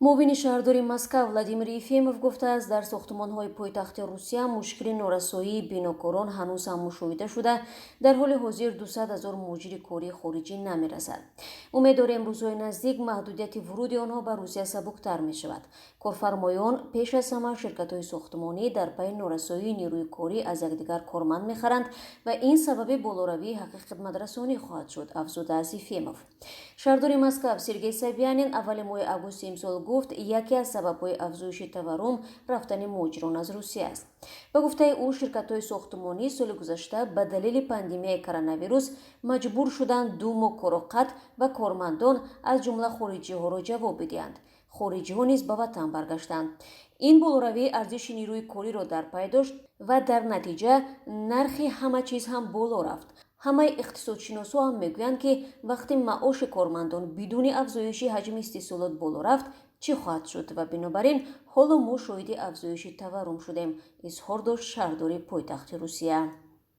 Муовини шаҳрдори Москав Владимир Ефимов гуфтааст, дар сохтмонҳои пойтахти Русия мушкили норасоии бинокорон ҳанӯз ҳам мушоҳида шуда, дар ҳоли ҳозир 200 ҳазор муҳоҷири кории хориҷӣ намерасад. Умед дорем, рӯзҳои наздик маҳдудияти вуруди онҳо ба Русия сабуктар мешавад. Корфармоён, пеш аз ҳама ширкатҳои сохтмонӣ, дар пайи норасоии нерӯи корӣ аз якдигар корманд мехаранд ва ин сабаби болоравии ҳаққи хидматрасонӣ хоҳад шуд, афзудааст Ефимов. Шаҳрдори Москав Сергей Собянин аввали моҳи августи имсол гуфт, яке аз сабабҳои афзоиши таваррум рафтани муҳоҷирон аз Русия аст. Ба гуфтаи ӯ, ширкатҳои сохтмонӣ соли гузашта ба далели пандемияи коронавирус маҷбур шуданд 2 моҳ корро қатъ ва кормандон, аз ҷумла хориҷиҳоро, ҷавоб бидиҳанд. Хориҷиҳо низ ба ватан баргаштанд. Ин болоравии арзиши нерӯи кориро дар пай дошт ва дар натиҷа нархи ҳама чиз ҳам боло рафт. Ҳамаи иқтисодшиносҳо ҳам мегӯянд, ки вақте маоши кормандон бидуни афзоиши ҳаҷми истеҳсолот боло рафт, чӣ хоҳад шуд? Ва бинобар ин ҳоло мо шоҳиди афзоиши таваррум шудем, изҳор дошт шаҳрдори пойтахти Русия.